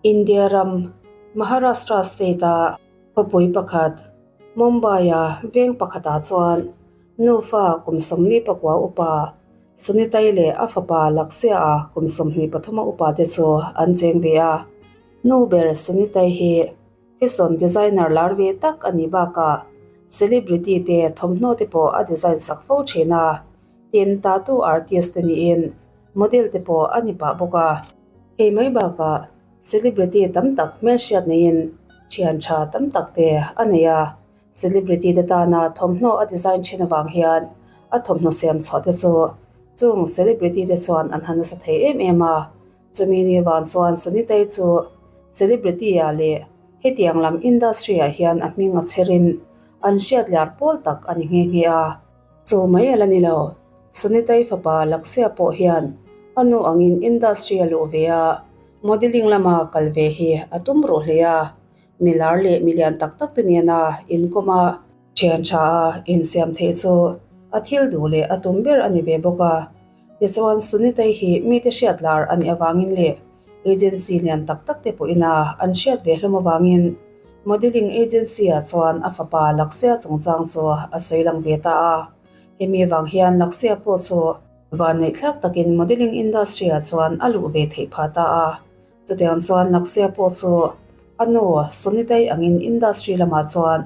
India ram, Maharashtra state-a khawpui pakhat, Mumbai-a veng pakhatah chuan nufa kum 49 upa Sunitai leh a fapa Lakshya-a kum 23 upa te chu an cheng ve a. Nu ber Sunitai hi fashion designer lar ve tak a nih bakah celebrity te thawmhnaw te pawh a design sak fo thin a, tin tattoo artist te niin model te pawh a ni pah bawk a. Hei mai bakah celebrity tam tak hmelhriat neiin thian tha tam tak te a nei a, celebrity te tana thawmhnaw a design thin avang hian a thawmhnaw siam chhuah te chu chung celebrity te chuan an han nasa thei em em a, chumi ni vang chuan Sunitei chu celebrity ah leh hetiang lam industry ah hian a hming a chherin an hriat liar pawl tak a ni nghe nghe a. Chu mai a la ni lo, Sunitei fapa Lakshya pawh hian a nu angin industry a luh ve a, modelling lama kal ve hi a tum ruh hle a, milar leh milian tak tak te nena inkawm a, thian tha a insiam theih chu a thil duh leh a tum ber a ni ve bawk a. Tichuan Sunitei hi mite hriat lar a nih avangin leh agency lian tak tak te pawhin a an hriat ve hlawm avangin modelling agency ah chuan a fapa Lakshya chungchang chu a sawi lang ve ta a. Hemi avang hian Lakshya pawh chu vanneih thlak takin modelling industry ah chuan a luh ve theih phah ta a. Chutiang chuan Lakshya pawh chu a nu Sunitei angin industry lamah chuan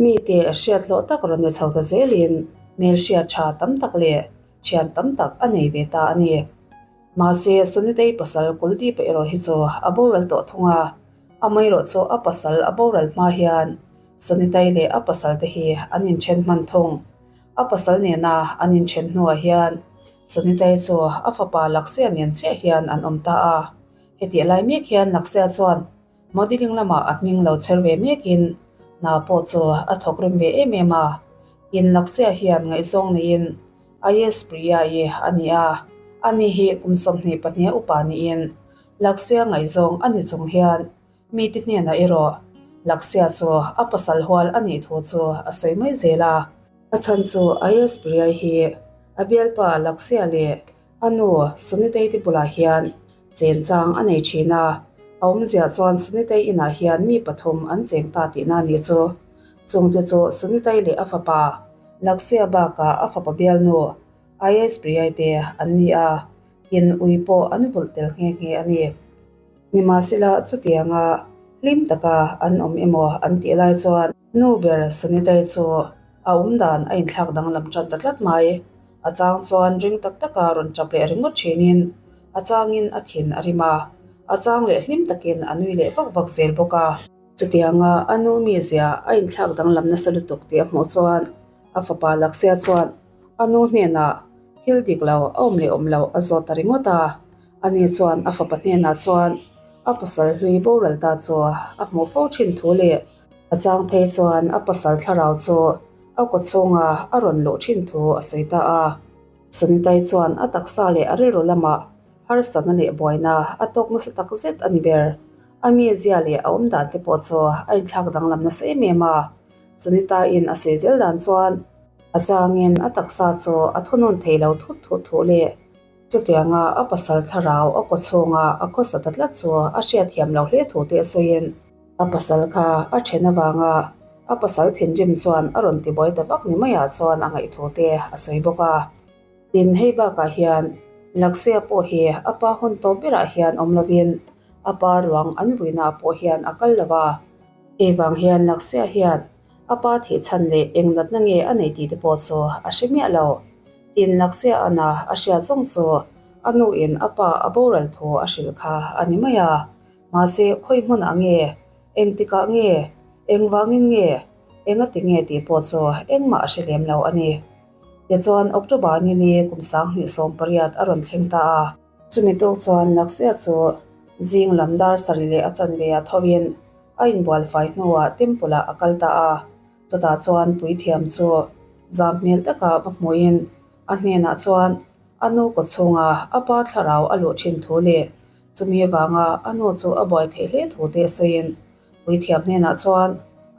mite hriat hlawh tak rawn ni chho ta zelin hmelhriat tha tam tak leh thian tam tak a nei ve ta a ni. Mahse, Sunitei pasal Kuldeep erawh hi chu a boral tawh thung a, amaherawh chu a pasal a boral hma hian Sunitei leh a pasal te hi an inthen hman thung. A pasal nena an inthen hnuah hian Sunitei chu a fapa Lakshya nen chiah hian an awm ta a. Hetih lai mek hian Lakshya chuan Modelling lamah a hming lo chher ve mekin hna pawh chu a thawk rem ve em em a. Tin Lakshya hian ngaihzawng neiin Ayes Priya-i a ni a, ani hi kum 22 upa niin Lakshya ngaihzawng a ni chung hian mite hnenah erawh Lakshya chu a pasal hual a nih thu chu a sawi mai zel a. A chhan chu Ayes Priya-i hi a bialpa Lakshya leh A nu, Sunitei te bulah hian chenchang a nei thin a, a awmziah chuan Sunitei inah hian mi pathum an cheng ta tihna a nih chu. Chungte chu Sunitei leh a fapa, Lakshya bakah a fapa bialnu, IAS Priyai te an ni a, tin ui pawh an vulh tel nghe nghe a ni. Nimahsela chutianga hlim taka an awm emaw an tih lai chuan nu ber Sunitei chu a awm dan a inthlak danglam tan ta tlat mai. A chang chuan ring tak taka rawn tap leh ringawt thinin a changin a thin a rim a, a chang leh hlim takin a nui leh vak vak zel bawk a. Chutianga a nu mizia a inthlak danglam nasa lutuk tih a hmuh chuan a fapa Lakshya chuan a nu hnenah thil dik lo a awm leh awm loh a zawt ta ringawt a. Ani chuan a fapa hnenah chuan a pasal hlui boral ta chu a hmuh fo thin thu leh a chang phei chuan a pasal thlarau chu A kaw chhunga a rawn luh thin thu a sawi ta a. Sunitai chuan a taksa leh a rilru lamah harsatna leh buaina a tawk nasa tak zet a ni ber. A mizia leh a awm dan te pawh chu a inthlak danglam nasa em em a. Sunitaiin a sawi zel dan chuan a changin a taksa chu a thunun thei lo thut thut thu leh chutianga a pasal thlarau a kaw chhunga a khawsa ta tlat chu a hriatthiam lo hle thu te a sawiin A pasal kha a then avanga a pasal thinrim chuan a rawn tibuai ta vak ni maiah chuan a ngaihthu te a sawi bawk a. Tin, hei bakah hian Lakshya pawh hi a pa hun tawp berah hian awm lovin a pa ruang an vuinaah pawh hian a kal lo a. Hei vang hian Lakshya hian a pa thih chhan leh eng natna nge a nei tih te pawh chu a hre miah lo. Tin, Lakshya ana a hriat zawng chu a nuin a pa a boral thu a hrilh kha a ni mai a. Mahse, khawi hmunah nge? Engtikah nge? Engvangin nge? Engati nge tih pawh chu engmah a hre lem lo a ni. Tichuan, October ni ni kum 2018 a rawn thleng ta a. Chumi tuk chuan Lakshya chu zing lam dar sarih leh a chanve ah thoin a inbual fai hnuah temple ah a kal ta a. Chutah chuan puithiam chu zam hmel taka va hmuhin a hnenah chuan a nu kaw chhunga a pa thlarau a luh thin thu leh Chumi avanga a nu chu a buai theih hle thu te sawiin puithiam hnenah chuan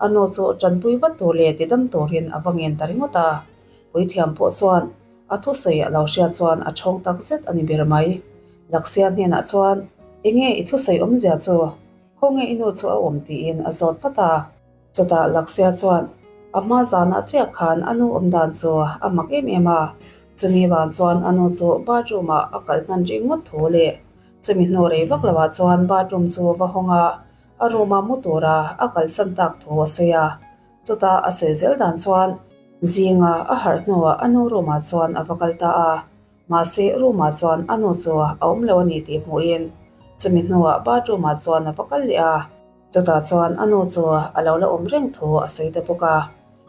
a nu chu tanpui vat tur leh tidam turin a va ngen ta ringawt a. Puithiam pawh chuan a thusawi a lo hriat chuan a thawng tak zet a ni ber mai. Lakshya hnenah chuan, Enge i thusawi awmzia chu? Khawnge i nu chu a awm tiin a zawt vat a. Chutah Lakshya chuan a hma zanah chiah khan a nu awm dan chu a mak em em a, chumi vang chuan a nu chu bathroom ah a kal hnan ring ngawt thu leh chumi hnu rei vak lo ah chuan bathroom chu va hawng a, a room a mu tura a kalsan tak thu a sawi a. Chutah a sawi zel dan chuan zinga a harh hnuah a nu room ah chuan a va kal ta a. Mahse, room-ah chuan a nu chu a awm lo a ni tih hmuhin chumi hnuah bathroom-ah chuan a va kal leh a. Chutah chuan a nu chu a lo la awm reng thu a sawi ta bawk a.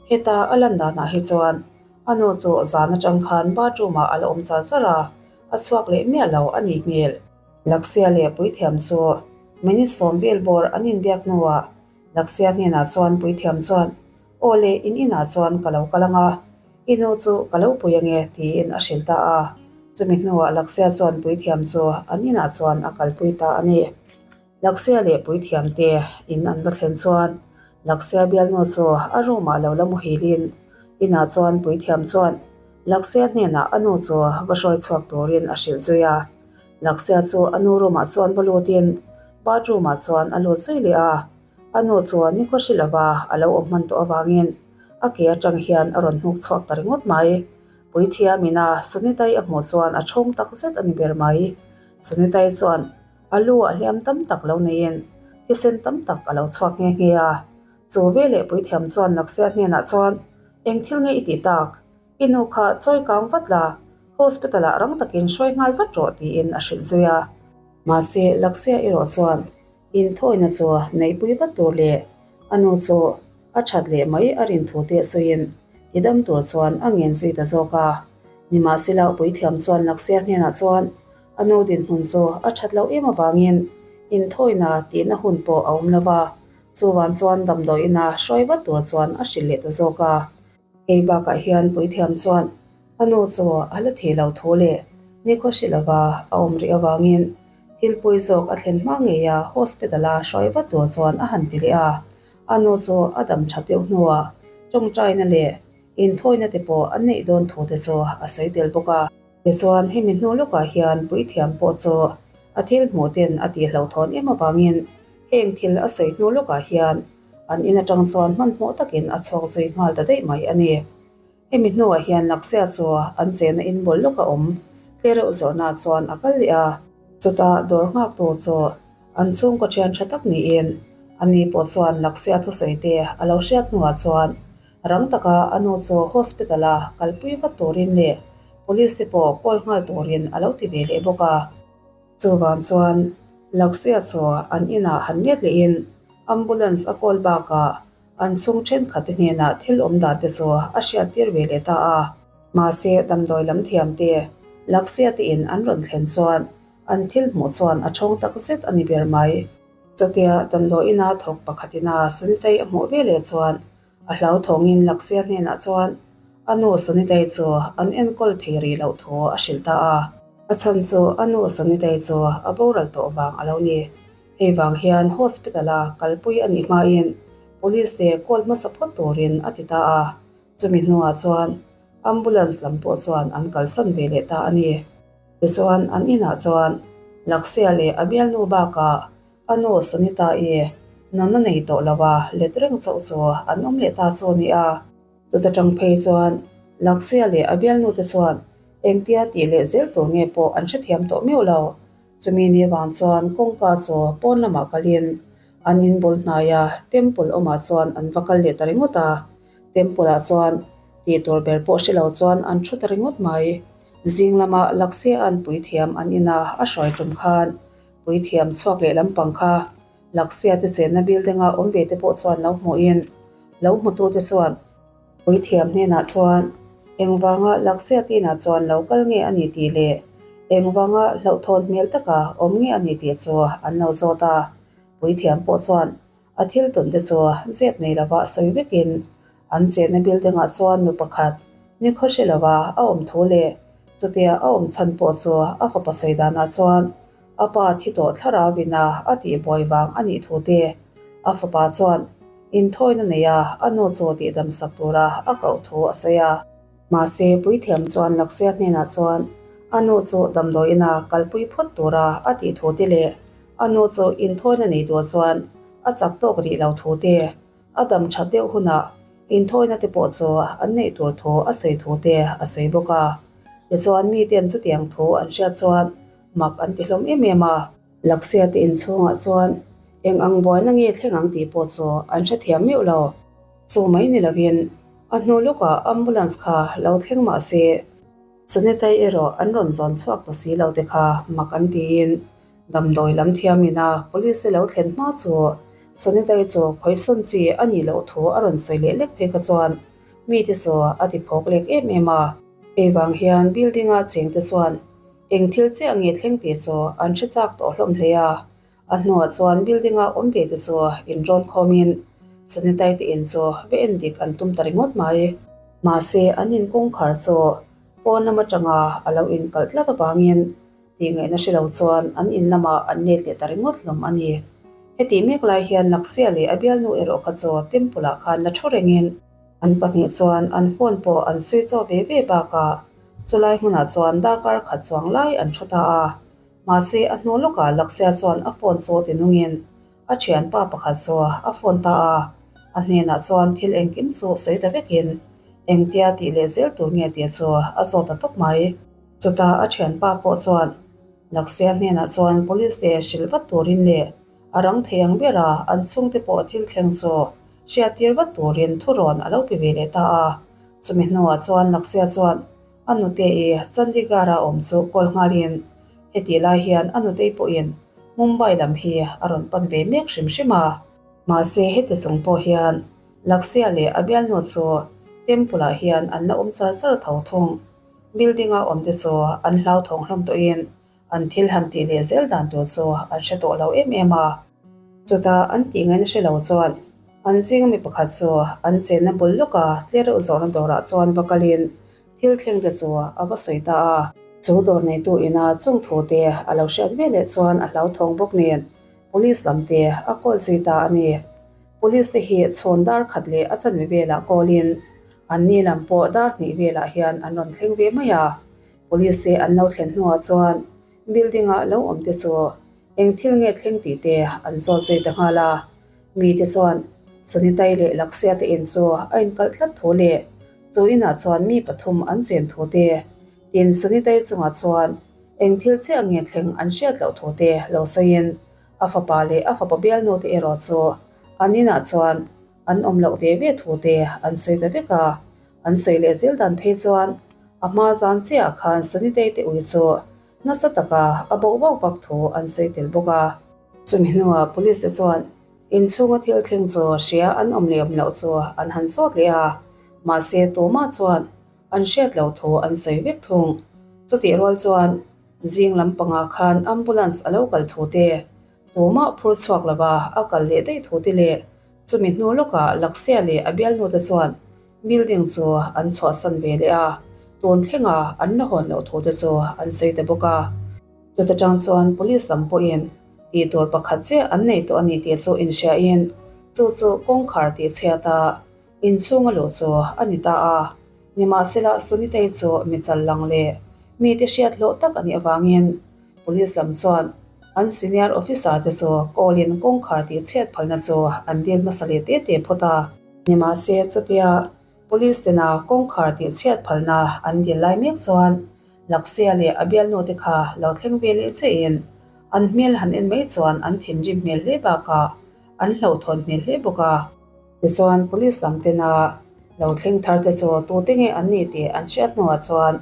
Heta a lan danah hi chuan a nu chu zan atang khan bathroom-ah a la awm char char a, a chhuak leh miah lo a nih hmel. Laksia leh Puithiam chu minute sawm vel bawr an inbiak hnuah Laksia hnenah chuan Puithiam chuan, Aw le, in inah chuan ka lo kal ang a. I nu chu ka lo pui ange tiin a hrilh ta a. Chumi hnuah Laksia chuan puithiam chu an inah chuan a kalpui ta a ni. Laksia leh puithiam te in an va thlen chuan Laksia bialnu chu a room ah lo la muhilin inah chuan puithiam chuan Laksia hnenah a nu chu va hruai chhuak turin a hrilh zui a. Laksia chu a nu room ah chuan va lutin bathroom ah chuan a lut zui leh a. A nu chuan nikhaw hri lova a lo awm hman tawh avangin a ke atang hian a rawn hnuk chhuak ta ringawt mai. Puithiamin a Sunitai a hmuh chuan a thawng tak zet a ni ber mai. Sunitai chuan a lu ah hliam tam tak lo neiin thisen tam tak a lo chhuak nghe nghe a. Chu veleh Puithiam chuan Laksia hnenah chuan, Eng thil nge i tih tak? I nu kha chawi kang vat la, hospital ah rang takin hruai nghal vat rawh tiin a hrilh zui a. Mahse, Laksia erawh chuan Inthawina chu neihpui vat tur leh a nu chu a that leh mai a rin thu te sawiin ti dam tur chuan a ngen zui ta zawk a. Nimahsela puithiam chuan Laksia hnenah chuan a nu dinhmun chu a that loh em avangin inthawina tihna hun pawh a awm lo va, chuvan chuan damdawiina hruai vat tur chuan a hrilh leh ta zawk a. Hei bakah hian puithiam chuan a nu chu a la thei lo thu leh nikhaw hri lova a awm rih avangin thil pawi zawk a thlen hma ngei a hospital a hruai vat tur chuan a han ti leh a. A nu chu a dam tha deuh hnuah tawngtaina leh inthawina te pawh an neih dawn thu te chu a sawi tel bawk a. Tichuan hemi hnu lawkah hian puithiam pawh chu a thil hmuh ten a tihhlauhthawn em avangin heng thil a sawi hnu lawkah hian An in atang chuan hmanhmawh takin a chhuak zui nghal ta daih mai a ni. Hemi hnuah hian Lakshya chu an chena in bawl lawk a awm tlereuh zawrhnaah chuan a kal leh a. Chutah dawr nghak tur chu an chhungkaw thian tha tak niin ani pawh chuan Lakshya thusawi te a lo hriat hnuah chuan rang taka a nu chu hospital a kalpui vat turin leh police te pawh call nghal turin a lo ti ve leh bawk a. Chuvang chuan Lakshya chu an inah han let lehin Ambulance a call bakah an chhung thenkhat te hnenah thil awm dan te chu a hriattir ve leh ta a. Mahse damdawi lam thiam te Lakshya te in an rawn thlen chuan an thil hmuh chuan a thawng tak zet a ni ber mai. Chutia damdawi ina thawk pakhat ina Sunitei a hmuh ve leh chuan A hlauthawngin Lakshya hnenah chuan a nu Sunitei chu an enkawl thei rih loh thu a hrilh ta a. A chhan chu a nu Sunitei chu a boral tawh vang a lo ni. Hei vang hian hospital-a kalpui a nih hmain police te call hmasa phawt turin a ti ta a. Chumi hnuah chuan ambulance lam pawh chuan an kalsan ve leh ta a ni. Tichuan an inah chuan Lakshya leh a bialnu bakah A nu Sunita-i nunna nei tawh lo a, let reng chauh chu an awm leh ta chu a ni a. Chuta tang phei chuan Lakshya leh a bialnute chuan engtia tih leh zel tur nge pawh an hrethiam tawh meuh lo. Chumi ni vang chuan kawngka chu pawn lamah kalin an inbul hnaia temple awmah chuan an va kal leh ta ringawt a. Temple ah chuan tih tur ber pawh hre lo chuan an thu ta ringawt mai. Zing lama Lakshya-a'n puithiam an ina a hruai tum khan Puithiam chhuak leh lampang kha Lakshya te chenna building-a awm ve te pawh chuan lo hmuhin lo hmutute chuan Puithiam hnenah chuan engvanga Lakshya te inah chuan lo kal nge a ni tih leh engvanga hlauhthawn hmel taka awm nge a ni tih chu an lo zawt a. Puithiam pawh chuan a thil tawn te chu zep nei lova sawi vekin an chenna building-ah chuan nu pakhat nikhaw hre lova a awm thu leh chutia a awm chhan pawh chu a fapa sawi danah chuan a pa thi tawh thlarau ina a tih buai vang a nih thu te a fapa chuan inthawina neia a nu chu tihdam sak tura a koh thu a sawi a. Mahse, puithiam chuan Lakshya hnenah chuan a nu chu damdawiina kalpui phawt tura a tih thu te leh. A nu chu inthawina nei tur chuan a chak tawk rih lo thu te, a dam that deuh hunah inthawina te pawh chu an neih tur thu a sawi thu te a sawi bawk a. Tichuan miten chutiang thu an hriat chuan mak an ti hlawm em em a. Laksia te inchhungah chuan eng ang buaina nge thleng ang tih pawh chu an hrethiam meuh lo. Chu mai ni lovin a hnu lawkah ambulance kha lo thleng mah se, Sunetai erawh an rawn zawn chhuak ta si lo te kha mak an tiin damdawi lam thiamin a police te lo thlen hma chu Sunetai chu khawisawn chi a nih loh thu a rawn sawi leh lek phei kha chuan mite chu a ti phawk lek em em a. Hei vang hian building-a chengte chuan Eng thil chiah nge thleng tih chu an hre chak tawh hlawm hle a, a hnuah chuan building-a awm ve te chu inrawn khawmin Sanitite in chu va en dik an tum ta ringawt mai. Mahse, an in kawngkhar chu pawn lam atanga a lo inkalh tlat avangin tihngaihna hre lo chuan an in lamah an let leh ta ringawt hlawm a ni. Hetih mek lai hian Laksia leh a bialnu erawh kha chu temple-ah khan la thu rengin, An pahnih chuan an phone pawh an switch off ve ve bakah chulai hmunah chuan darkar khat chuang lai an thu ta a. Mahse a hnu lawkah Lakshya chuan a phone chu ti nungin a thianpa pakhat chu a phone ta a. A hnenah chuan thil engkim chu sawi ta vekin engtia tih leh zel tur nge tih chu a zawt ta tawp mai. Chutah a thianpa pawh chuan Lakshya hnenah chuan police te hrilh vat turin leh A rang thei ang ber a, an chhungte pawh thil thleng chu hriattir vat turin thurawn a lo pe ve leh ta a. Chumi hnuah chuan Lakshya chuan a nute i Chandigarh-a awm chu call nghalin hetih lai hian a nutei pawhin Mumbai lam hi a rawn pan ve mek hrim hrim a. Mahse heti chung pawh hian Lakshya leh a bialnu chu temple-ah hian an la awm char char tho thung. Building-a awmte chu an hlauthawng hlawm tawhin An thil han tih leh zel dan tur chu an hre tawh lo em em a. Chutah an tih ngaihna hre lo chuan an zinga mi pakhat chu an chenna bul lawka tler reuh zawhna dawrah chuan va kalin thil thleng te chu a va sawi ta a. Chu dawr neitu ina chung thu te a lo hriat ve leh chuan a hlauthawng bawk nen police lam te a call zui ta a ni. Police te hi chhawn dar khat leh a chanve velah call in an ni lam pawh dar hnih velah hian an rawn thleng ve mai a. Police te an lo thlen hnuah chuan building ah lo awm te chu eng thil nge thleng tih te an zawt zui ta nghal a. Mi te chuan Sunitai leh Lakshya te in chu a inkalh tlat thu leh chu inah chuan mi pathum an chen thu te, tin Sunitai chungah chuan eng thil chiah nge thleng an hriat loh thu te lo sawiin a fapa leh a fapa bialnu te erawh chu an inah chuan an awm loh ve ve thu te an sawi ta vek a. An sawi leh zel dan phei chuan a hma zan chiah khan Sunitei te ui chu nasa taka a boh vak vak thu an sawi tel bawk a. Chumi hnuah police te chuan inchhunga thil thleng chu hria an awm leh awm loh chu an han zawt leh a, mahse tumah chuan an hriat loh thu an sawi vek thung. Chutih rual chuan zing lampangah khan ambulance a lo kal thu te, tumah phur chhuak lova a kal leh daih thu te leh Chumi hnu lawkah Lakshya leh a bialnute chuan building chu an chhuahsan ve leh a, tun thlenga an la hawn loh thute chu an sawi ta bawk a. Chuta tang chuan police lam pawhin tih tur pakhat chiah an nei tawh a ni tih chu inhriain chu chu kawngkhar tih chhiat a inchhunga luh chu a ni ta a. Nimahsela Sunitei chu mi chal lang leh mite hriat hlawh tak a nih avangin Police lam chuan an senior officer te chu call in kawngkhar tih chhiat phalna chu an dil hmasa leh te te phawt a. Nimahse chutia police tena kawngkhar tih chhiat phalna an dil lai mek chuan Lakshya leh a bialnu te kha lo thleng ve leh che in an hmel han en mai chuan an thinrim hmel hle bakah an hlauhthawn hmel hle bawk a. Tichuan police lam tena lo thleng thar te chu tute nge an ni tih an hriat hnuah chuan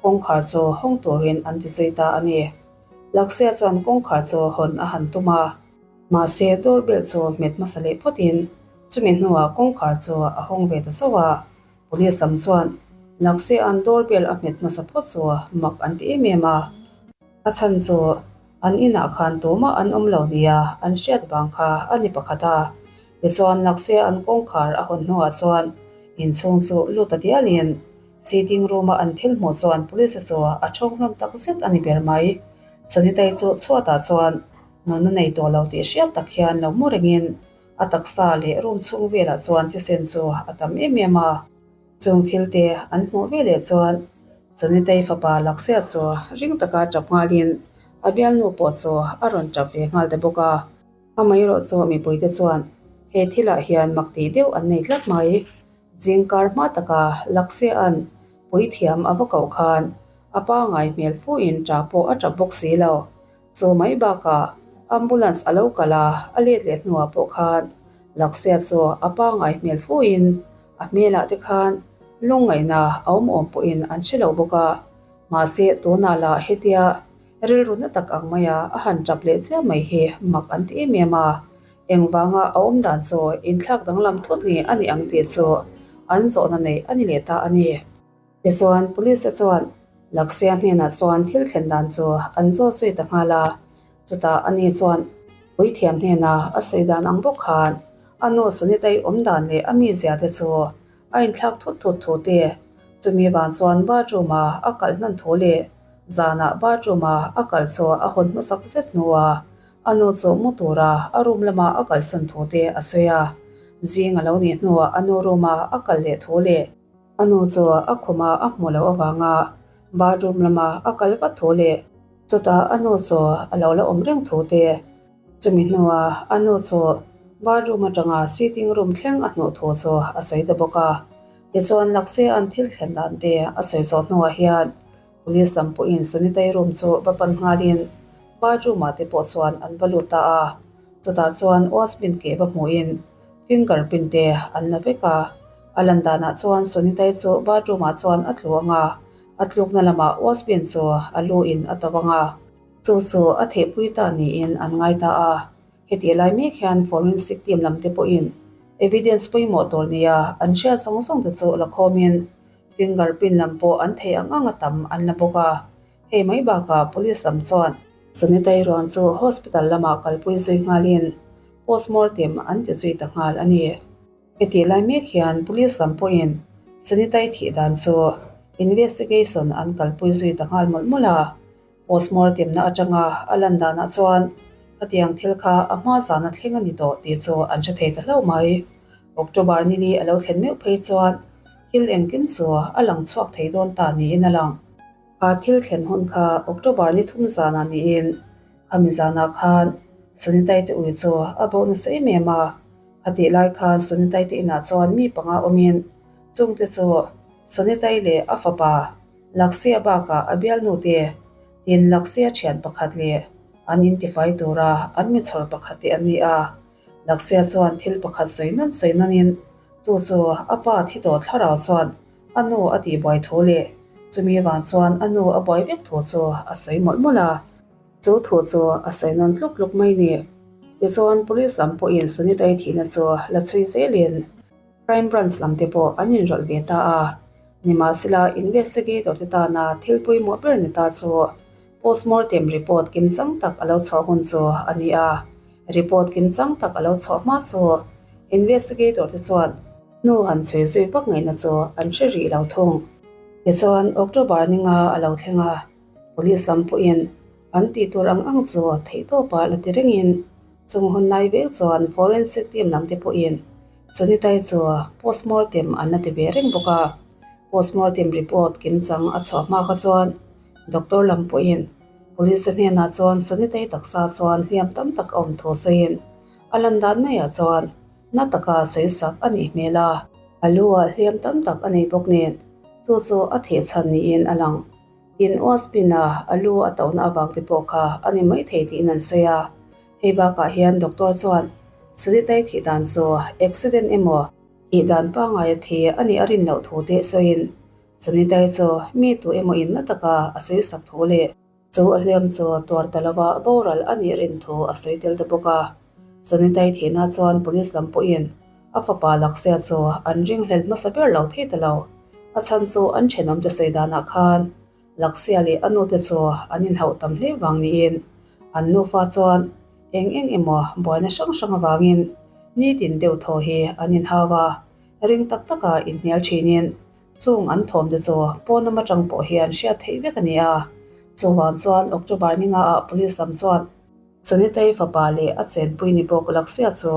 Kawngkhar chu hawng turin an ti zui ta a ni. Lakshya chuan kawngkhar chu hawn a han tum a. Mahse, doorbell chu hmet hmasa leh phawtin chumi hnuah kawngkhar chu a hawng ve ta zauh a. Police lam chuan Lakshya-a'n doorbell a hmet hmasa phawt chu mak an ti em em a. A chhan chu an inah khan tumah an awm lo nia an hriat vang kha a ni pakhat a. Tichuan, Lakshya-a'n kawngkhar a hawn hnuah chuan inchhung chu lut a dialin Sitting room-a an thil hmuh chuan police chu a thawng hlawm tak zet a ni ber mai. Sunitei chu chhuatah chuan nunna nei tawh lo tih hriat tak hian lo mu rengin a taksa leh room chhung velah chuan thisen chu a tam em em a. Chung thil te an hmuh veleh chuan Sunitei fapa Lakshya chu ring taka tap nghalin A bialnu pawh chu a rawn tap ve nghal ta bawk a. Amaherawh chu mipuite chuan he thilah hian mak tih deuh an nei tlat mai. Zingkar hma taka Lakshya-a'n puithiam a va koh khan a pangai hmel fuhin ṭah pawh a ṭap bawk si lo. Chu mai bakah ambulance a lo kal a, a let leh hnuah pawh khan Lakshya chu a pangai hmel fuhin a hmelah te khan lungngaihna a awm awm pawhin an hre lo bawk a. Mahse tunah lah hetia rilru na tak ang maia a han ṭap leh chiam mai hi mak an ti em em a. Engvanga a awm dan chu inthlak danglam thut nge a nih ang tih chu an zawhna neih a ni leh ta a ni. Tichuan, Police-te chuan Lakshya hnenah chuan thil thlen dan chu an zawt zui ta nghal a. Chutah ani chuan puithiam hnena a sawi dan ang bawk khan a nu Sunita-i awm dan leh a mizia te chu a inthlak thut thut thu te, chumi vang chuan bathroom-a a kalh hnan thu leh zanah bathroom-a a kalh chu a hawn hmasak zet hnuah A nu chu mu tura a room lama a kalsan thu te a sawi a, zing a lo nih hnuah a nu room a a kal leh thu leh a nu chu a khuma a hmuh loh avanga bathroom lama a kal vat thu leh chutah a nu chu a lo la awm reng thu te, chumi hnuah a nu chu bathroom atanga sitting room thleng a hnuh thu chu a sawi ta bawk a. Tichuan Lakshya-a'n thil thlen dan te a sawi zawh hnuah hian Police lam pawhin Sunita-i room chu va pan nghalin bathroom ah te pawh chuan an va lut ta a, chutah chuan washbin keh va hmuhin finger print te an la vek a. A lan danah chuan Sunita-i chu bathroom ah chuan a tlu ang a, a tlukna lamah washbin chu a lu in a to ang a, chu chu a thehpui ta niin an ngai ta a. Heti lai mek hian forensic team lam te pawhin evidence pawimawh tur nia an hriat zawng zawng te chu la khawmin Finger print lam pawh an thei ang ang a tam an la bawk a, hei mai bakah police lam chuan Sunita-i ruang chu hospital lamah kalpui zui nghalin postmortem an ti zui ta nghal a ni. Heti lai mek hian police lam pawhin Sunita-i thih dan chu investigation an kalpui zui ta nghal mawlh mawlh a, postmortem na atanga a lan danah chuan khatiang thil kha a hma zana thleng a ni tawh tih chu an hre thei ta hlauh mai. October nili a lo thlen meuh phei chuan thil engkim chu a lang chhuak thei dawn ta niin a lang. Kha thil thlen hun kha October ni thum zanah niin khami zanah khan Sunitai te ui chu a bo nasa em em a. Khatih lai khan Sunitai te inah chuan mi panga awmin chungte chu Sunitai leh a fapa Lakshya bakah a bialnu te tin Lakshya thian pakhat leh an intifai tura an mi chhawr pakhat te an ni a. Lakshya chuan thil pakhat sawi nawn sawi nawnin chu chu a pa thi tawh thlarau chuan a nu a tihbuai thu leh chumi vang chuan a nu a buai vek thu chu a sawi mawlh mawlh a. Chu thu chu a sawi nawn tluk tluk mai ni. Tichuan police lam pawhin Sunita-i thihna chu la chhui zelin Crime Branch lam te pawh an inrawlh ve ta a. Nimahsela investigator te tana thil pawimawh ber ni ta chu Postmortem report kimchang tak a lo chhuah hun chu a ni a. Report kimchang tak a lo chhuah hma chu investigator te chuan hnu han chhui zui vak ngaihna chu an hre rih lo thung. Tichuan October ninga a lo thleng a, police lam pawhin an tih tur ang ang chu theihtawpa la ti rengin chung hun lai vek chuan forensic team lam te pawhin Sunitai chu postmortem an la ti ve reng bawk a. Postmortem report kimchang a chhuah hma kha chuan Doctor lam pawhin Police te hnenah chuan Sunitei taksa chuan hliam tam tak a awm thu sawiin a lan dan maiah chuan na taka sawi sak a nih hmel a. A lu ah hliam tam tak a nei bawk nen chu chu a theh chhan niin a lang. Tin, Oaspin a a lu a tohna avang te pawh kha a ni maithei tiin an sawi a. Hei bakah hian doctor chuan Sunitei thih dan chu accident emaw thih dan pangngai a thi a nih a rin loh thu te sawiin Sunitei chu mi tu emaw in na taka a sawi sak thu leh chu a hliam chu tuar ta lova boral a nih rin thu a sawi tel ta bawk a. Sunitei thihna chuan police lam pawhin a fapa Lakshya chu an ringhlel hmasa ber lo thei ta lo. A chhan chu an thenawmte sawi danah khan Lakshya leh a nute chu an inhauh tam hle vang niin an nufa chuan eng eng emaw buaina hrang hrang avangin nitin deuh thaw hi an inhau a, ring tak taka inhnial thinin chung an thawmte chu pawn lam atang pawh hian hriat theih vek a ni a. Chuvang chuan October ni nga ah police lam chuan Sunita-i fapa leh a chenpui ni bawk Lakshya chu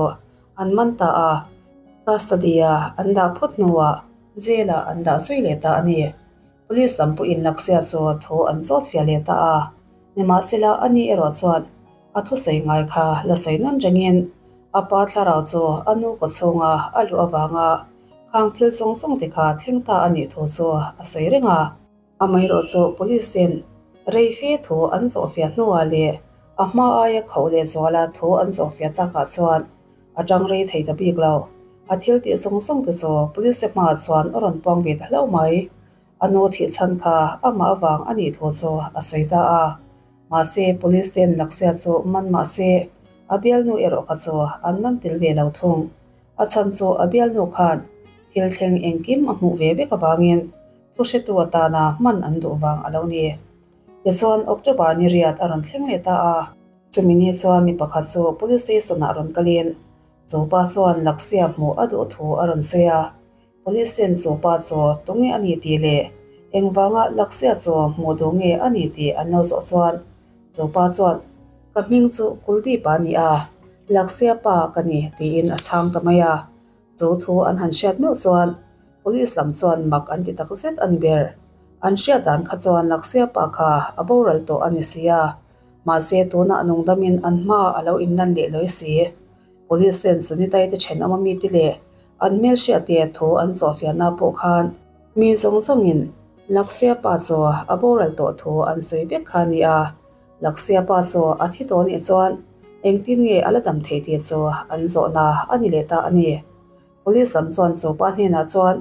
an man ta a, custody-a an dah phawt hnuah jail-ah an dah zui leh ta a ni. Police lam pawhin Lakshya chu thu an zawt fiah leh ta a. Nimahsela, ani erawh chuan a thusawi ngai kha la sawi nawn rengin a pa thlarau chu a nu kawchhunga a luh avanga khang thil zawng zawng te kha thleng ta a nih thu chu a sawi reng a. Amaherawh chu police in rei fe thu an zawhfiah hnuah leh a hma aia khauh leh zuala thu an zawhfiah takah chuan a tang rei thei ta bik lo. A thil tih zawng zawng te chu police hmaah chuan a rawn puang ve ta hlauh mai. A nu thih chhan kha amah avang a nih thu chu a sawi ta a. Mahse, police ten Lakshya chu man mah se, a bialnu erawh kha chu an man tel ve lo thung. A chhan chu a bialnu khan thil thleng engkim a hmuh ve vek avangin thu hretu atana hman an duh vang a lo ni. Tichuan, October ni riat a rawn thleng leh ta a. Chumi ni chuan mi pakhat chu police station-ah rawn kalin chu pa chuan Lakshya hmuh a duh thu a rawn sawi a. Police ten chu pa chu tunge a ni tih leh engvanga Lakshya chu hmuh duh nge a ni tih an lo zawh chuan chu pa chuan ka hming chu Kuldeep a ni a, Lakshya pa ka ni tiin a chhang ta mai a. Chu thu an han hriat meuh chuan Police lam chuan mak an ti tak zet a ni ber. An hriat dan kha chuan Lakshya pa kha a boral tawh a ni si a, mahse tunah nungdamin an hma a lo inlan leh lawi si. Police ten Sunita-i te thenawm ami te leh an hmelhriat te thu an zawhfiahna pawh khan mi zawng zawngin Lakshya pa chu a boral tawh thu an sawi vek kha a ni a. Lakshya pa chu a thi tawh nih chuan engtin nge a la dam thei tih chu an zawhna a ni leh ta a ni. Police lam chuan chu pa hnenah chuan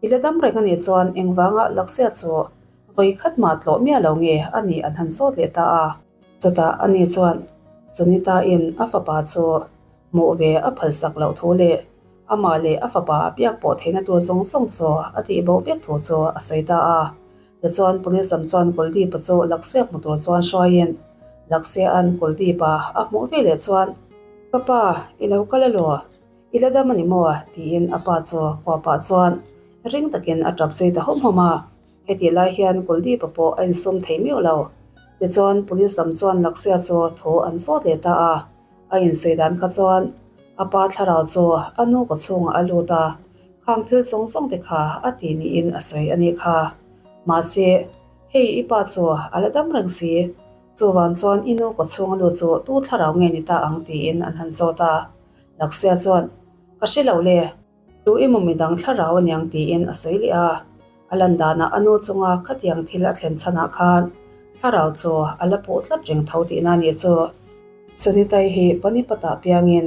I la dam reng a nih chuan engvanga Lakshya chu vawi khat mah tlawh miah lo nge a nih an han zawt leh ta a. Chutah ani chuan Sunita-in a fapa chu hmuh ve a phalsak loh thu leh amah leh a fapa a biak pawh theihna tur zawng zawng chu a tih bo vek thu chu a sawi ta a. Tichuan Police lam chuan Kuldeep-a chu Lakshya hmu tur chuan hruaiin Lakshya-a'n Kuldeep-a a hmuh ve leh chuan, Ka pa, i lo kal elaw? I la dam a ni maw? tiin a pa chu kuah pah chuan ring takin a tap zui ta hawm hawm a. Hetih lai hian Kuldeep-a pawh a insum thei miauh lo. Tichuan Police lam chuan Lakshya chu thu an zawt leh ta a. A insawi dan kha chuan a pa thlarau chu a nu kaw chhungah a lut a, khang thil zawng zawng te kha a ti niin a sawi a nih kha. Mahse, hei i pa chu a la dam reng si. Chuvang chuan i nu kaw chhunga lut chu tu thlarau nge ni ta ang tiin an han zawt a. Lakshya chuan, Ka hre lo le. Tu emaw midang thlarau aniang tiin a sawi leh a, a lan danah a nu chunga khatiang thil a thlen chhanah khan thlarau chu a la puh tlat reng tho tihna a nih chu. Sunitai hi Panipatah piangin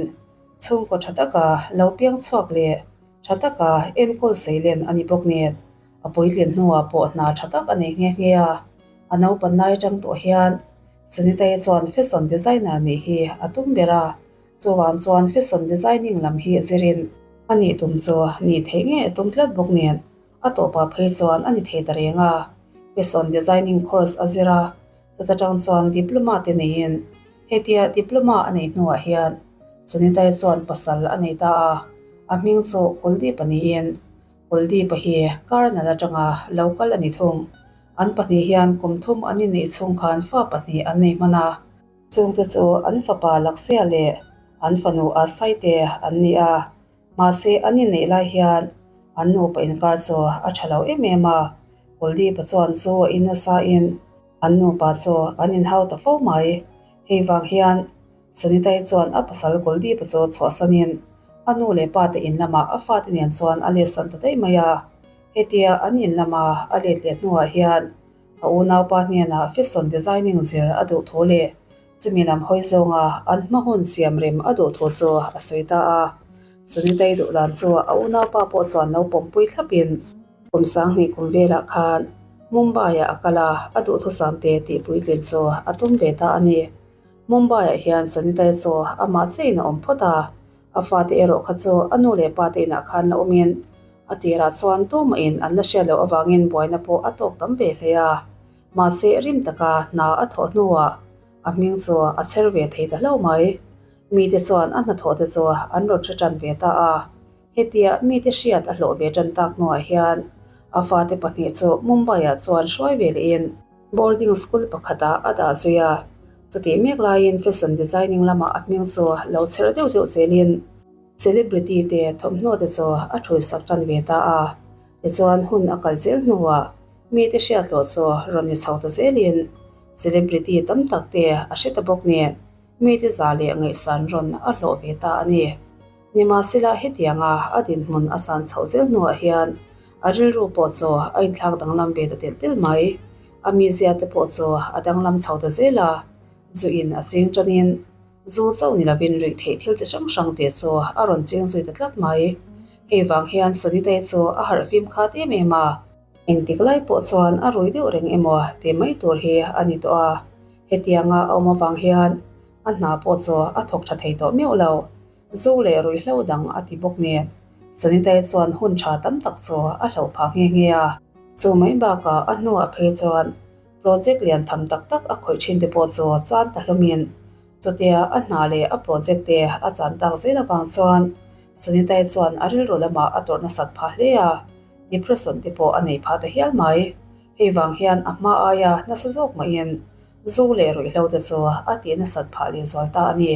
chhungkaw tha taka lo piang chhuak leh tha taka enkawl seilen a ni bawk nen a puitlin hnuah pawh hna tha tak a nei nghe nghe a, a naupan lai atang tawh hian Sunitai chuan fashion designer nih hi a tum ber a. Chuvang chuan fashion designing lam hi zirin a nih tum chu nih theih nge a tum tlat bawk nen a tawpah phei chuan a ni thei ta reng a. Fashion designing course a zir a, chuta tang chuan diploma te neiin hetia diploma a neih hnuah hian Sunita-i chuan pasal a nei ta a, a hming chu Kuldeep a niin Kuldeep-a hi Karnal atanga lo kal a ni thung. An pahnih hian kum thum an inneih chhung khan fa pahnih an nei hman a. Chungte chu an fapa Lakshya leh an fanu Asthai te an ni a, mahse an inneih lai hian an nupa inkar chu a tha lo em em a, Kuldeep-a chuan zu a in nasa in an nupa chu an inhau ta fo mai. Hei vang hian Sunita-i chuan a pasal Kuldeep-a chu chhuahsanin a nu leh pa te in lamah a fate nen chuan a letsan ta daih mai a, hetia an in lama a let leh hnuah hian A unaupa hnenah fashion designing zir a duh thu leh chumi lam hawi zawnga an hma hun siam rem a duh thu chu a sawi ta a. Sunita-i duh dan chu a unaupa pawh chuan lo pawmpui thlapin kum sanghnih kum velah khan Mumbai-ah a kal a, a duhthusam te tih puitlin chu a tum ve ta a ni. Mumbai-ah hian Sunita-i chu amah chiahin a awm phawt a, A fate erawh kha chu a nu leh pa te inah khan la awmin a tirah chuan tumahin an la hriat loh avangin buaina pawh a tawk tam ve hle a. Mahse rim taka hna a thawh hnuah a hming chu a chher ve thei ta hlauh mai. Mite chuan a hnathawh te chu an rawn hre tan ve ta a. Hetia mite hriat a hlawh ve tan tak hnuah hian a fate pahnih chu Mumbai-ah chuan hruai ve lehin Boarding school pakhatah a dah zui a, chutih mek laiin fashion designing lamah a hming chu lo chher deuh deuh zelin celebrity te thawmhnaw te chu a thuisak tan ve ta a. Tichuan hun a kal zel hnuah mite hriatloh chu rawn ni chho ta zelin. Celebrity tam tak te a hre ta bawk nen mite za leh ngaihsan rawn a hlawh ve ta a ni. Nimahsela hetianga a dinhmun a san chhoh zel hnuah hian a rilru pawh chu a inthlak danglam ve ta telh telh mai. A mizia te pawh chu a danglam chho ta zel a, zu in a ching tanin zu chauh ni lovin ruih theih thil chi hrang hrang te chu a rawn ching zui ta tlat mai. Hei vang hian Sunitei chu a harh fim khat em em a. Engtik lai pawh chuan a rui deuh reng emaw tih mai tur hi a ni tawh a, hetianga a awm avang hian a hna pawh chu a thawk tha thei tawh meuh lo. Zu leh ruihhlo dang a ti bawk nen Sunitei chuan hun tha tam tak chu a hloh phah nghe nghe a. Chu mai bakah a hnuah phei chuan project lian tham tak tak a khawih thin te pawh chu chan ta hlawmin Chutia a hna leh a project te a chan tak zel avang chuan Sunita-i chuan a rilru lamah a tawrh nasat phah hle a, depression te pawh a nei phah ta hial mai. Hei vang hian a hma aia nasa zawk mahin zu leh ruihhlo te chu a tih nasat phah lehzual ta a ni.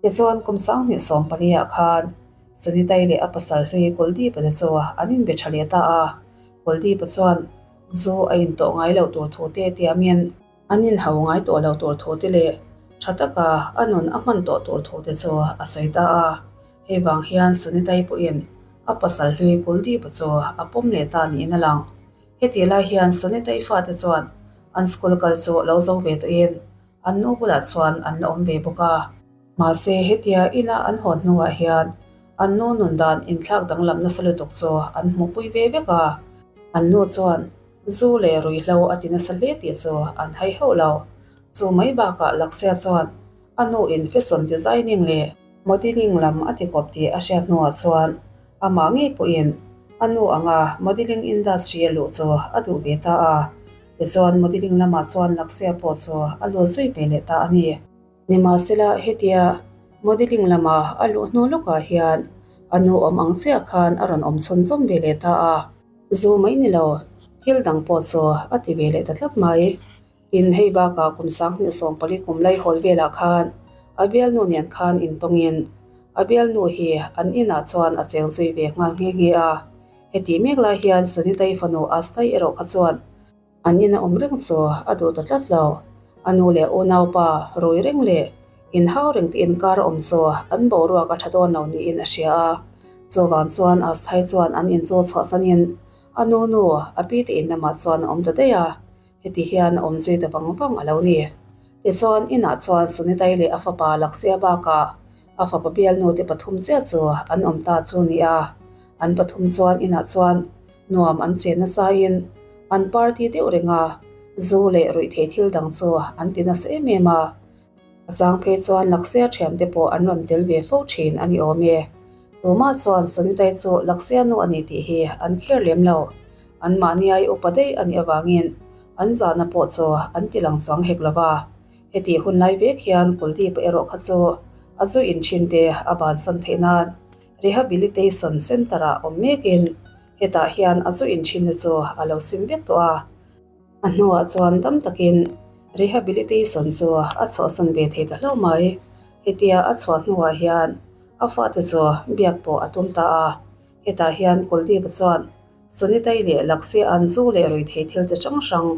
Tichuan kum 2014 ah khan Sunita-i leh a pasal hlui Kuldeep-a te chu an inbe tha leh ta a, Kuldeep-a chuan zu a intawh ngai loh tur thu te tiamin, An inhau ngai tawh lo tur thu te leh tha taka a nun a hman tawh tur thu te chu a sawi ta a. Hei vang hian Sunita-i pawhin a pasal hlui Kuldeep-a chu a pawm leh ta niin a lang. Hetih lai hian Sunita-i fate chuan an school kal chu lo zo ve tawhin an nu bulah chuan an la awm ve bawk a. Mahse hetia ina an haw hnuah hian an nu nun dan inthlak danglam nasa lutuk chu an hmuhpui ve vek a. An nu chuan Zu leh ruihhlo a ti nasa hle tih chu an hai hauh lo. Chu mai bakah Lakshya chuan a nu in fashion designing leh modelling lam a ti kawp tih a hriat hnuah chuan amah ngei pawhin a nu anga modelling industry a luh chu a duh ve ta a. Tichuan modelling lamah chuan Lakshya pawh chu a lut zui ve leh ta a ni. Nimahsela hetia modelling lama a luh hnu lawkah hian a nu awm ang chiah khan a rawn awm chhunzawm ve leh ta a. Zu mai ni lo, thil dang pawh chu a ti ve leh ta tlat mai. Tin, hei bakah kum 2014 kum laihawl velah khan a bialnu nen khan intawngin a bialnu hi an inah chuan a cheng zui ve nghal nghe nghe a. Heti mek lai hian Sunita-i fanu Astai erawh kha chuan An ina awm reng chu a duh ta tlat lo. A nu leh unaupa rui reng leh inhau reng tih inkar awm chu an boruak a tha dawn lo niin a hria a. Chuvang chuan Asthai chuan an in chu chhuahsanin a nu nu a pi te in lamah chuan a awm ta daih a, heti hian a awm zui ta vang vang a lo ni. Tichuan inah chuan Sunitai leh a fapa Lakshya bakah a fapa bialnu te pathum chiah chu an awm ta chu nia. An pathum chuan inah chuan Nuam an chen nasain an party deuh reng a, zu leh ruihtheih thil dang chu an ti nasa em em a. A chang phei chuan Lakshya thiante pawh an rawn tel ve fo thin a ni awm e. Tumah chuan Sunitai chu Lakshya nu a ni tih hi an kher lem lo. Anmahni ai upa daih a nih avangin an zahna pawh chu an ti lang chuang hek lo va. Hetih hun lai vek hian Kuldeep erawh kha chu a zu inthin te a bansan theih nan Rehabilitation Centre-ah awm mekin hetah hian a zu inthinna chu a lo sim vek tawh a. A hnuah chuan dam takin Rehabilitation chu a chhuahsan ve thei ta hlauh mai. Hetia a chhuah hnuah hian a fate chu biak pawh a tum ta a. Hetah hian Kuldeep-a chuan Sunitai leh Lakshya an zu leh ruithei thil chi hrang hrang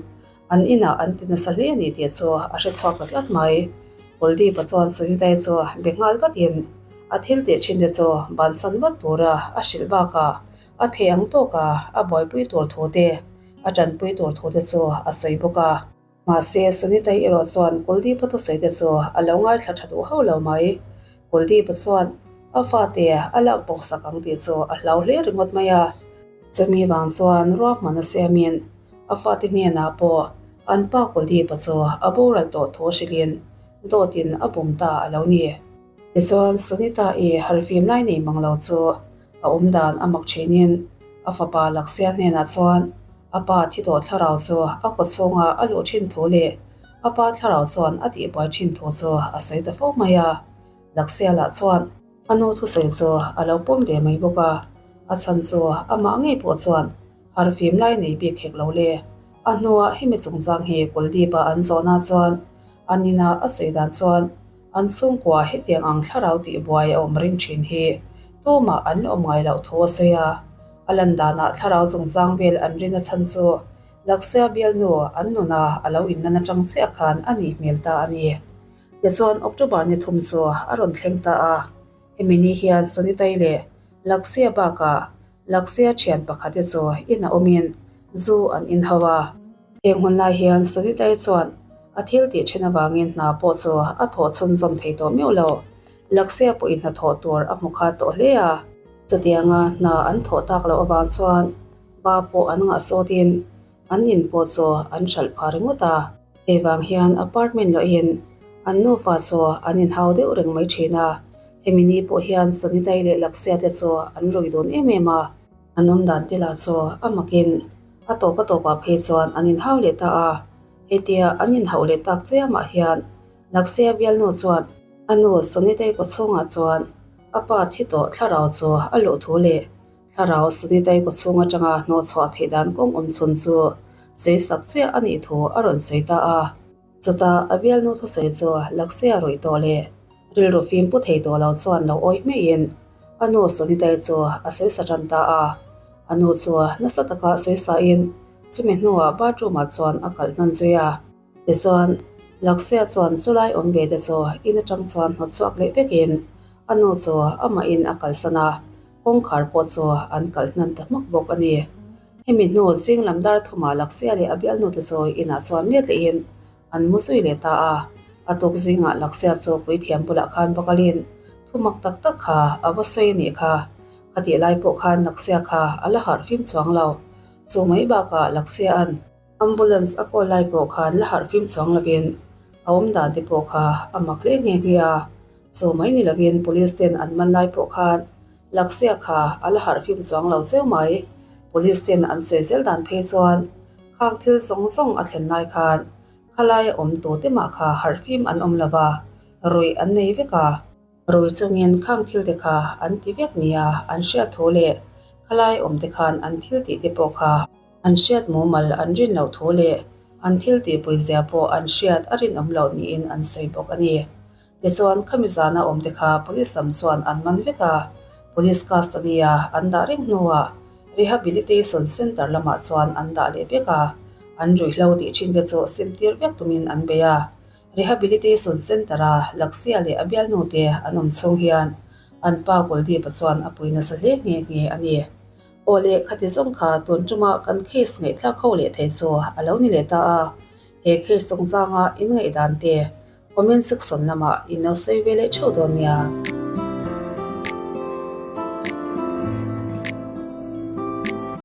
an inah an ti nasa hle a ni tih chu a hre chhuak ta tlat mai. Kuldeep-a chuan Sunitai chu be nghal vatin a thil tih thin te chu bansan vat tura a hrilh bakah a thei ang tawka a buaipui tur thu te, a tanpui tur thu te chu a sawi bawk a. Mahse, Sunita-i erawh chuan Kuldeep-a thusawi te chu a lo ngaithla tha duh hauh lo mai. Kuldeep-a chuan a fate a lak bawk sak ang tih chu a hlau hle ringawt mai a. Chumi vang chuan ruahman a siamin a fate hnenah pawh an pa Kuldeep-a chu a boral tawh thu hrilhin dawtin a bum ta a lo ni. Tichuan, Sunita-i harfim lai nei mang lo chu a awm dan a mak thinin a fapa Lakshya hnenah chuan A pa thi tawh thlarau chu a kaw chhunga a luh thin thu leh a pa thlarau chuan a tihbuai thin thu chu a sawi ta fo mai a. Lakshya lah chuan a nu thusawi chu a lo pawm ve mai bawk a, a chhan chu amah ngei pawh chuan harfim lai nei bik hek lo le. A hnuah hemi chungchang hi Kuldeep-a an zawhna chuan an inah a sawi dan chuan an chhungkua hetiang ang thlarau tihbuai a awm ring thin hi tumah an la awm ngai loh thu a sawi a. A lan danah thlarau chungchang vel an rin a chhan chu. Lakshya bialnu an nuna a lo inlan atang chiah khan a nih hmel ta a ni. Tichuan October ni thum chu a rawn thleng ta a, hemi ni hian Sonitai leh Lakshya bakah Lakshya thian pakhat te chu in a awmin zu an in ho a. Heng hun lai hian Sonitai chuan a thil tih then avangin hna pawh chu a thawh chhunzawm thei tawh meuh lo. Lakshya pawhin hnathawh tur a hmu kha tawh hle a. Chutianga hna an thawh tak loh avang chuan ba pawh an ngah sawtin an in pawh chu an hralh phah ringawt a. Hei vang hian apartment lohin an nufa chu an inhau deuh reng mai thin a. Hemi ni pawh hian Sonitai leh Lakshya te chu an rui dun em em a. An awm dan te lah chu a makin a tawp a tawpah phei chuan an inhau leh ta a. Hetia an inhauh leh tak chiamah hian Lakshya bialnu chuan a nu Sonitai kawchhungah chuan a pa thi tawh thlarau chu a luh thu leh Thlarau Sunitai kawchhung atanga hnawhchhuah theih dan kawng awm chhun chu sawisak chiah a nih thu a rawn sawi ta a. Chutah a bialnu thusawi chu Lakshya rawih tawh leh rilru fim pu thei tawh lo chuan lo awi hmeiin a nu Sunitai chu a sawisa tan ta a. A nu chu nasa taka sawisain chumi hnuah bathroom-ah chuan a kalh hnan zui a. Tichuan, Lakshya chuan chulai awm ve te chu in atang chuan hnawtchhuak leh vekin a nu chu amahin a kalsan a. Kawngkhar pawh chu an kalh hnan ta hmak bawk a ni. Hemi hnu zing lam dar thumah Lakshya leh a bialnute chu inah chuan let lehin an mu zui leh ta a. A tuk zingah Lakshya chu puithiam bulah khan va kalin thu mak tak tak kha a va sawi a nih kha. Khatih lai pawh khan Lakshya kha a la harh fim chuang lo. Chu mai bakah Lakshya-a'n. Ambulance a call lai pawh khan la harh fim chuang lovin a awm dan te pawh kha a mak hle nghe nghe a. Chu mai ni lovin police ten an man lai pawh khan Lakshya kha a la harh fim chuang lo cheu mai. Police ten an sawi zel dan phei chuan khang thil zawng zawng a thlen lai khan khalai a awm tute mah kha harh fim an awm lova, ruih an nei vek a. Rui chungin khang thil te kha an ti vek nia an hriat thu leh khalai awm te khan an thil tih te pawh kha an hriat mumal an rin loh thu leh an thil tih puizia pawh an hriat a rinawm loh niin an sawi bawk a ni. Tichuan khami zana awm te kha police lam chuan an man vek a, police custody-a an dah reng hnuah rehabilitation centre lamah chuan an dah leh vek a, an ruihhlo tih thin te chu simtir vek tumin an bei a. Rehabilitation Centre-a Lakshya leh a bialnute an awm chhung hian an pa Kuldeep-a chuan a pui nasa hle nghe nghe a ni. Aw leh khati zawng kha tun tuma kan case ngaihthlak ho leh thei chu a lo ni leh ta a, he case chungchanga in ngaihdan te comment section lamah in lo sawi ve leh theuh dawn nia.